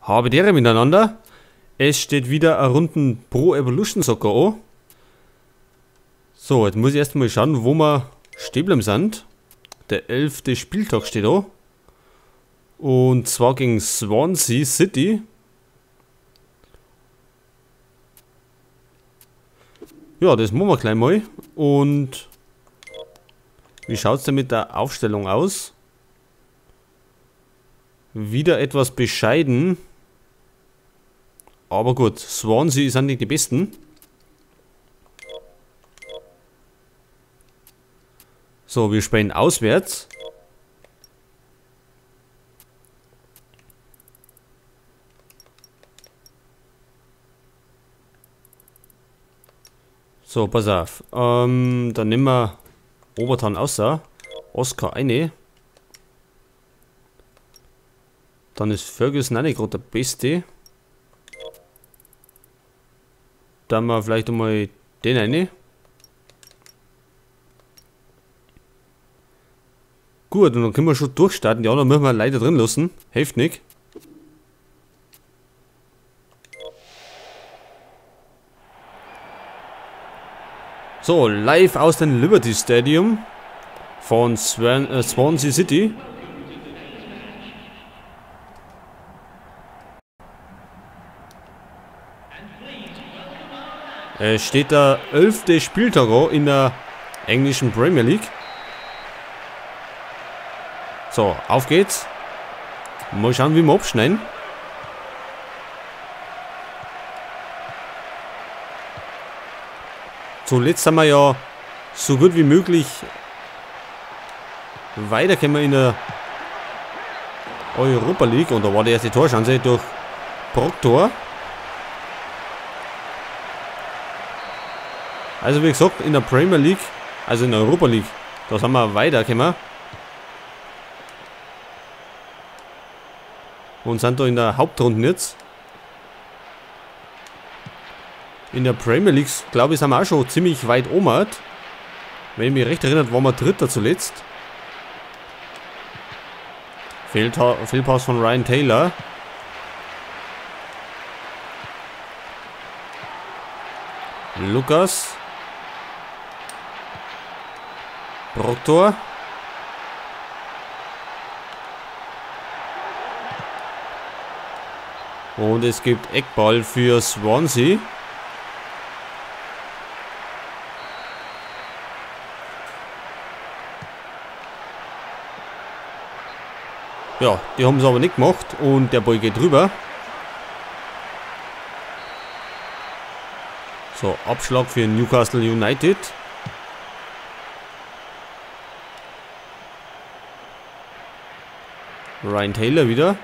Habe die Ehre miteinander. Es steht wieder eine Runden Pro Evolution Soccer an. So, jetzt muss ich erstmal schauen, wo wir stehen bleiben sind. Der 11. Spieltag steht da. Und zwar gegen Swansea City. Ja, das machen wir gleich mal. Und wie schaut es denn mit der Aufstellung aus? Wieder etwas bescheiden. Aber gut, Swansea sind nicht die besten. So, wir spielen auswärts. So, pass auf. Dann nehmen wir Obertan außer. Oscar eine. Dann ist Ferguson auch nicht gerade der Beste. Dann mal vielleicht einmal den eine. Gut, und dann können wir schon durchstarten. Die anderen müssen wir leider drin lassen. Hilft nicht. So, live aus dem Liberty Stadium von Swansea City. Es steht der 11. Spieltag in der englischen Premier League. So, auf geht's. Mal schauen, wie wir abschneiden. Zuletzt haben wir ja so gut wie möglich weiterkommen in der Europa League. Und da war die erste Torschance durch Proctor. Also wie gesagt, in der Premier League, also in der Europa League, da sind wir weitergekommen. Und sind da in der Hauptrunde jetzt. In der Premier League, glaube ich, sind wir auch schon ziemlich weit oben. Wenn ich mich recht erinnere, waren wir Dritter zuletzt. Fehlpass von Ryan Taylor. Lukas. Proctor. Und es gibt Eckball für Swansea. Ja, die haben es aber nicht gemacht und der Ball geht rüber. So, Abschlag für Newcastle United. Ryan Taylor wieder.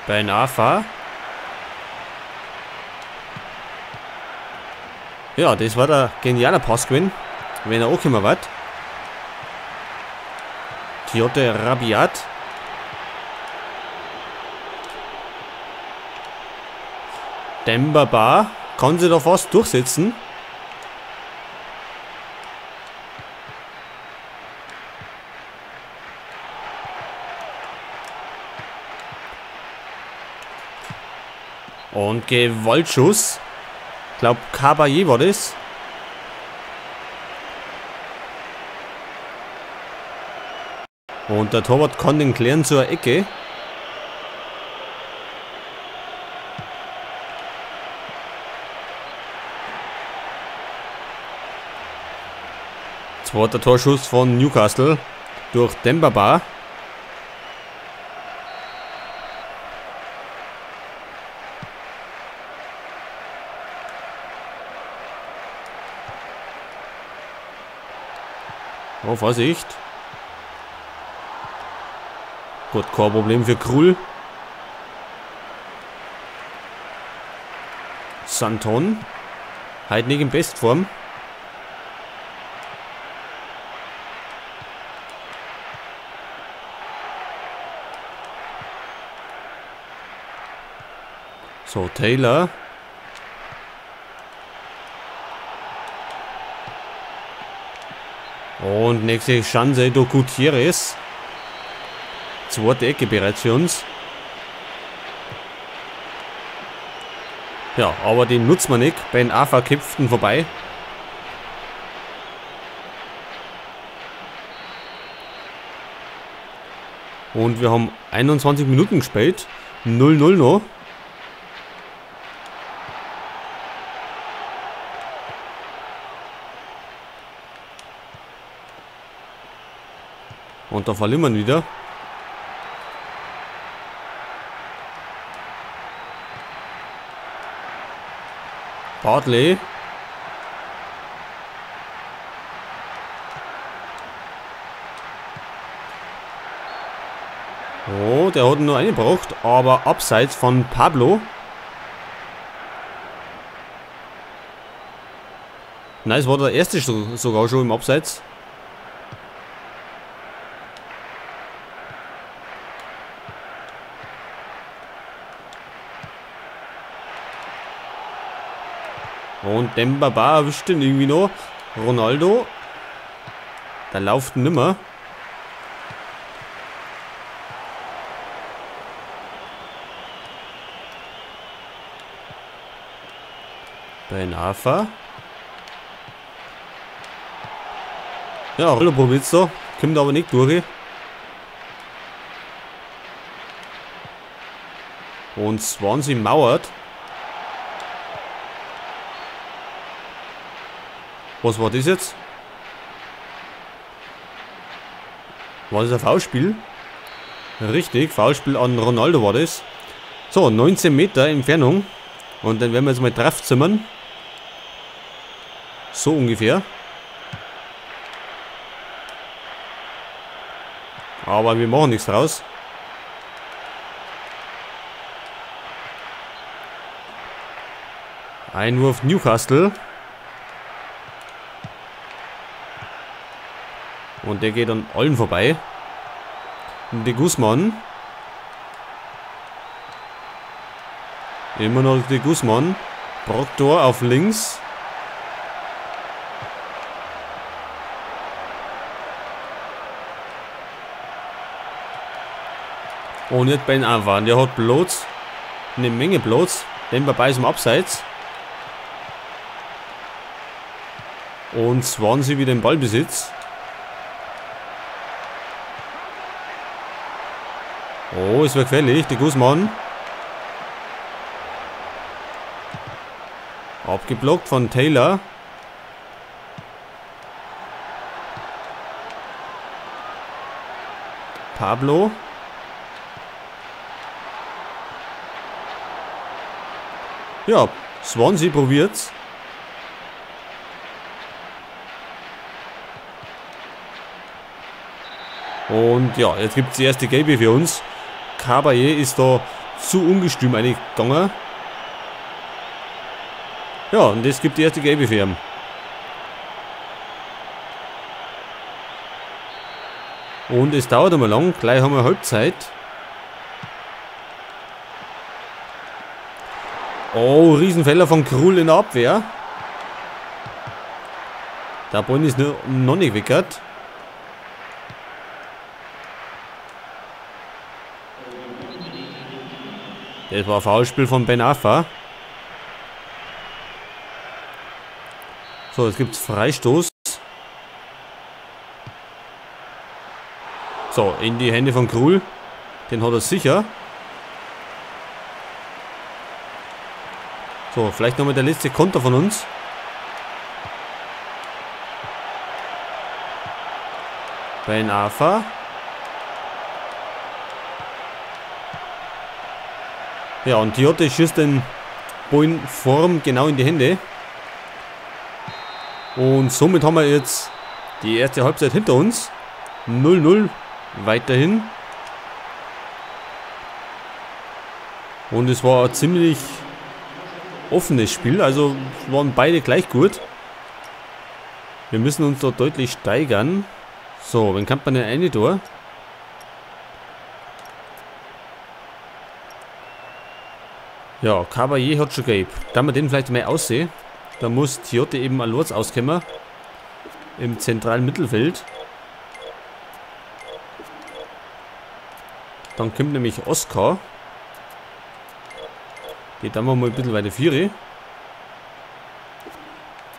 Ben Arfa. Ja, das war der geniale Passgewinn, wenn er auch immer war. Tiote Rabiat. Demba Ba kann sich da fast durchsetzen. Und Gewaltschuss. Ich glaube, Caballé war das. Und der Torwart kann den klären zur Ecke. Zweiter Torschuss von Newcastle durch Demba Ba. Oh, Vorsicht. Gut, kein Problem für Krul. Santon. Heute nicht in Bestform. So, Taylor. Und nächste Chance durch Gutierrez. Zweite Ecke bereits für uns. Ja, aber den nutzt man nicht. Ben Arfa köpft vorbei. Und wir haben 21 Minuten gespielt. 0-0 noch. Und da verlieren wir wieder. Bartley. Oh, der hat nur einen gebraucht, aber abseits von Pablo. Nein, es war der erste sogar schon im Abseits. Und Demba Ba erwischt ihn irgendwie noch. Ronaldo. Da läuft nimmer. Ben Arfa. Ja, Ronaldo probiert's da. Kommt aber nicht durch. Und Swansea mauert. Was war das jetzt? War das ein Foulspiel? Richtig, Foulspiel an Ronaldo war das. So, 19 Meter Entfernung. Und dann werden wir jetzt mal draufzimmern. So ungefähr. Aber wir machen nichts draus. Einwurf Newcastle. Und der geht an allen vorbei. De Guzman. Immer noch De Guzman. Proctor auf links. Und jetzt Ben Arfa. Der hat Platz. Eine Menge Platz. Denn vorbei ist im Abseits. Und Swansea wieder im Ballbesitz. Oh, es wird gefährlich. De Guzman. Abgeblockt von Taylor. Pablo. Ja, Swansea probiert's. Und ja, jetzt gibt es die erste Gelbe für uns. Cabaye ist da zu ungestüm eingegangen. Ja, und es gibt die erste Gelbe für ihn. Und es dauert einmal lang. Gleich haben wir Halbzeit. Oh, Riesenfehler von Krul in der Abwehr. Der Ball ist noch nicht weggehört. Das war ein Foulspiel von Ben Arfa. So, jetzt gibt es Freistoß. So, in die Hände von Krul. Den hat er sicher. So, vielleicht nochmal der letzte Konter von uns. Ben Arfa. Ja, und Tiote schießt den Ball Form genau in die Hände. Und somit haben wir jetzt die erste Halbzeit hinter uns. 0-0 weiterhin. Und es war ein ziemlich offenes Spiel. Also waren beide gleich gut. Wir müssen uns da deutlich steigern. So, wann kann man denn eine Tor? Ja, Cabaye hat schon gelb. Da wir den vielleicht mehr aussehen. Da muss Tiote eben allein auskommen. Im zentralen Mittelfeld. Dann kommt nämlich Oscar. Geht dann mal ein bisschen weiter Viere.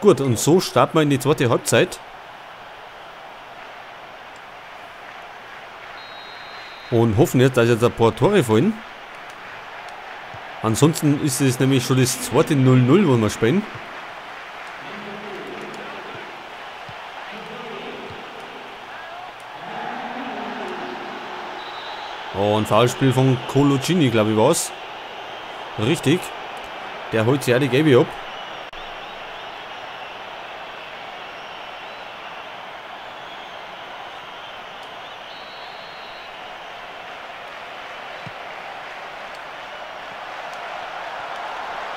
Gut, und so starten wir in die zweite Halbzeit. Und hoffen jetzt, dass jetzt ein paar Tore fallen. Ansonsten ist es nämlich schon das zweite 0-0, wo wir spielen. Oh, ein Foulspiel von Coloccini, glaube ich, war es. Richtig. Der holt sich auch die Gelbe ab.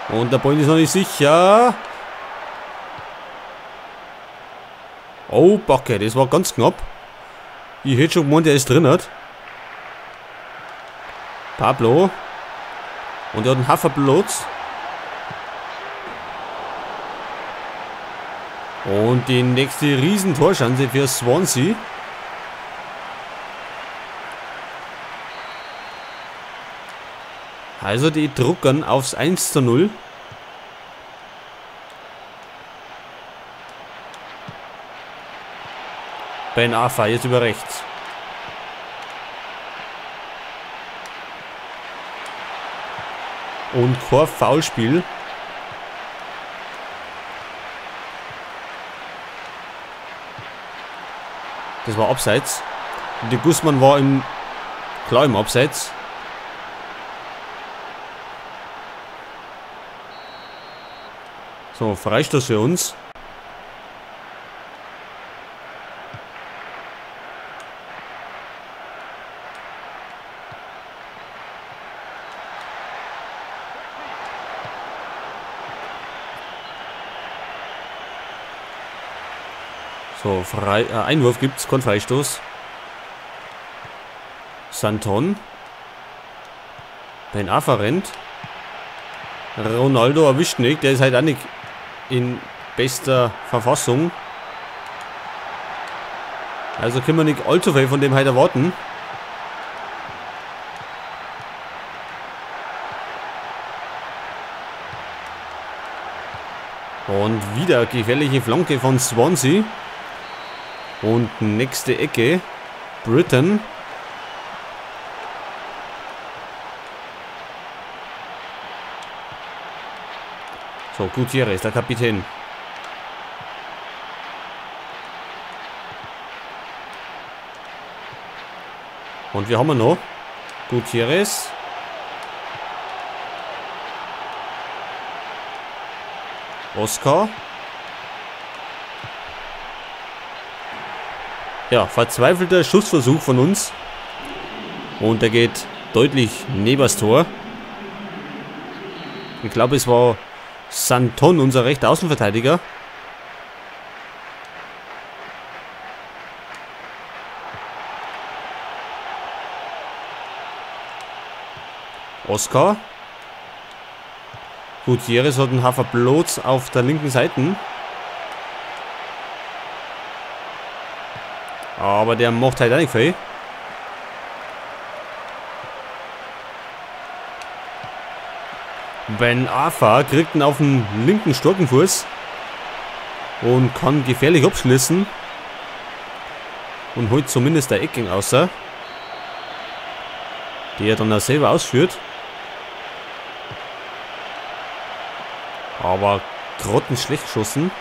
Und der Ball ist noch nicht sicher. Oh, Backe, das war ganz knapp. Ich hätte schon gemeint, der ist drin hat. Pablo. Und er hat einen Haferplotz. Und die nächste Riesentorschanze für Swansea. Also die drucken aufs 1:0. Ben Arfa jetzt über rechts. Und kein Foulspiel. Das war abseits. Und der Guzman war klar im Abseits. So, Freistoß für uns. So, Einwurf gibt es, kein Freistoß. Santon. Ben Arfa rennt. Ronaldo erwischt nicht, der ist halt auch nicht in bester Verfassung. Also können wir nicht allzu viel von dem halt erwarten. Und wieder gefährliche Flanke von Swansea. Und nächste Ecke. Britain. So, Gutierrez, der Kapitän. Und wir haben wir noch? Gutierrez. Oscar. Ja, verzweifelter Schussversuch von uns. Und er geht deutlich neben das Tor. Ich glaube, es war Santon, unser rechter Außenverteidiger. Oscar. Gutierrez hat einen Haferplotz auf der linken Seite. Aber der macht halt auch nicht viel. Ben Arfa kriegt ihn auf den linken Storkenfuß und kann gefährlich abschließen und holt zumindest der Ecken außer, die er dann auch selber ausführt. Aber grottenschlecht geschossen.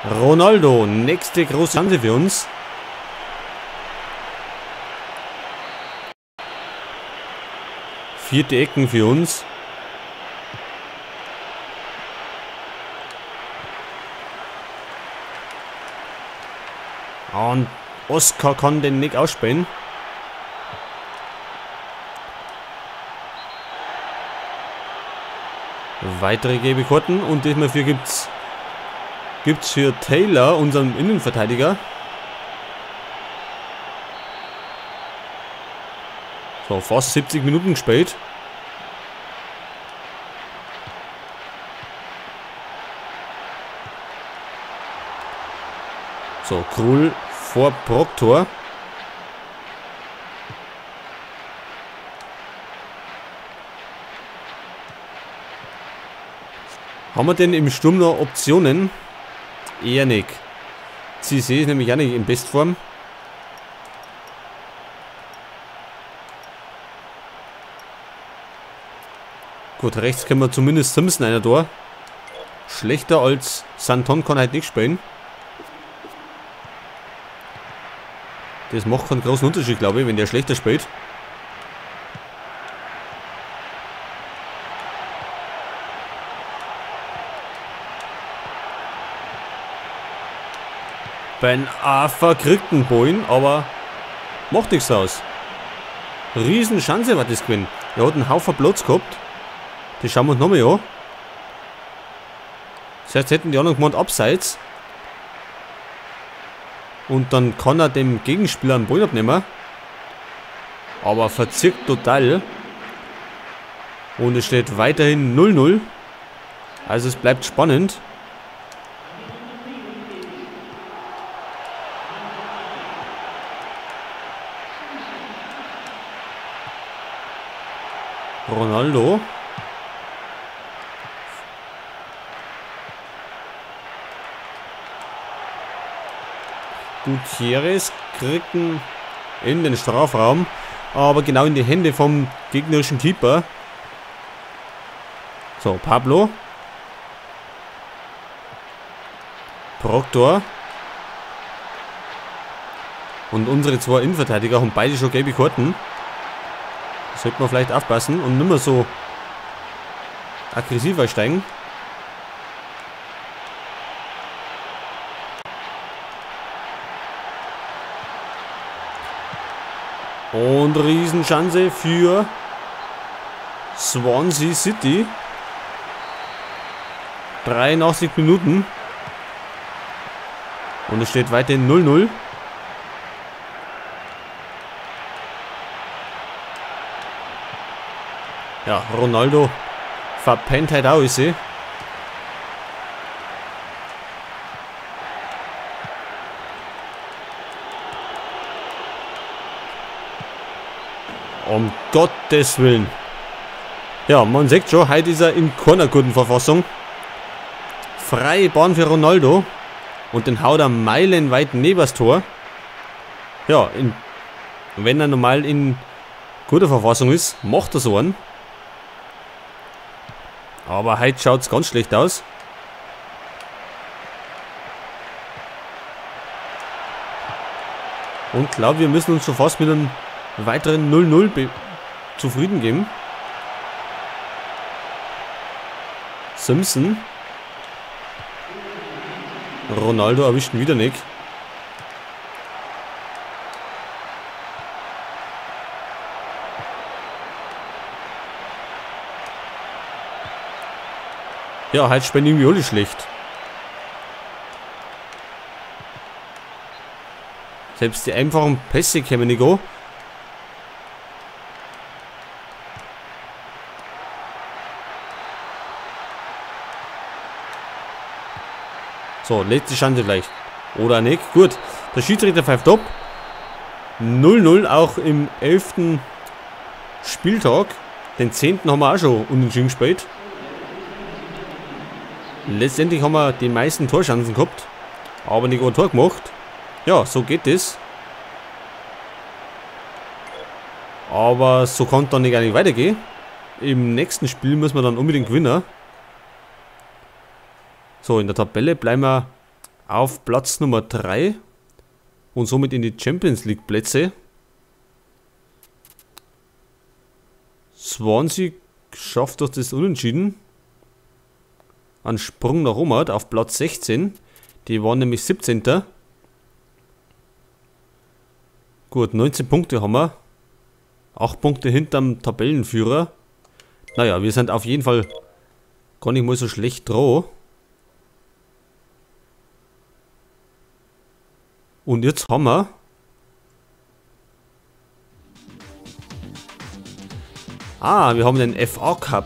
Ronaldo, nächste große Chance für uns. Vierte Ecken für uns. Und Oscar kann den nicht ausspähen. Weitere gelbe Karten und diesmal für gibt's für Taylor, unseren Innenverteidiger. So, fast 70 Minuten gespielt. So, Krul vor Proctor. Haben wir denn im Sturm noch Optionen? Eher nicht. Cissé ist nämlich auch nicht in Bestform. Gut, rechts können wir zumindest Simpson einer da. Schlechter als Santon kann halt nicht spielen. Das macht keinen großen Unterschied, glaube ich, wenn der schlechter spielt. Ben Arfa kriegt einen Boin, aber macht nichts aus. Riesenchance war das gewesen. Er hat einen Haufen Platz gehabt. Das schauen wir uns nochmal an. Das heißt, hätten die anderen gemeint, abseits. Und dann kann er dem Gegenspieler einen Ball abnehmen. Aber verzirkt total. Und es steht weiterhin 0-0. Also es bleibt spannend. Ronaldo. Gutierrez kriegt ihn in den Strafraum, aber genau in die Hände vom gegnerischen Keeper. So, Pablo. Proctor. Und unsere zwei Innenverteidiger haben beide schon gelbe Karten. Da sollte man vielleicht aufpassen und nicht mehr so aggressiv einsteigen. Und Riesenchance für Swansea City. 83 Minuten. Und es steht weiterhin 0-0. Ja, Ronaldo verpennt halt auch, ich sehe. Um Gottes Willen. Ja, man sieht schon, heute ist er in keiner guten Verfassung. Freie Bahn für Ronaldo. Und den haut er meilenweit neben das Tor. Ja, wenn er normal in guter Verfassung ist, macht er so einen. Aber heute schaut es ganz schlecht aus. Und glaube, wir müssen uns schon fast mit einem weiteren 0-0 zufrieden geben. Simpson. Ronaldo erwischt ihn wieder nicht. Ja, heute spielen irgendwie alle schlecht. Selbst die einfachen Pässe kämen nicht an. So, letzte Chance vielleicht. Oder nicht. Gut, der Schiedsrichter pfeift ab. 0-0 auch im 11. Spieltag. Den 10. haben wir auch schon unentschieden gespielt. Letztendlich haben wir die meisten Torchancen gehabt, aber nicht ein Tor gemacht. Ja, so geht es. Aber so kann es dann nicht eigentlich weitergehen. Im nächsten Spiel müssen wir dann unbedingt gewinnen. So, in der Tabelle bleiben wir auf Platz Nummer 3 und somit in die Champions League Plätze. Swansea schafft durch das Unentschieden einen Sprung nach oben auf Platz 16. Die waren nämlich 17. Gut, 19 Punkte haben wir. 8 Punkte hinterm Tabellenführer. Naja, wir sind auf jeden Fall gar nicht mal so schlecht dran. Und jetzt haben wir wir haben den FA Cup.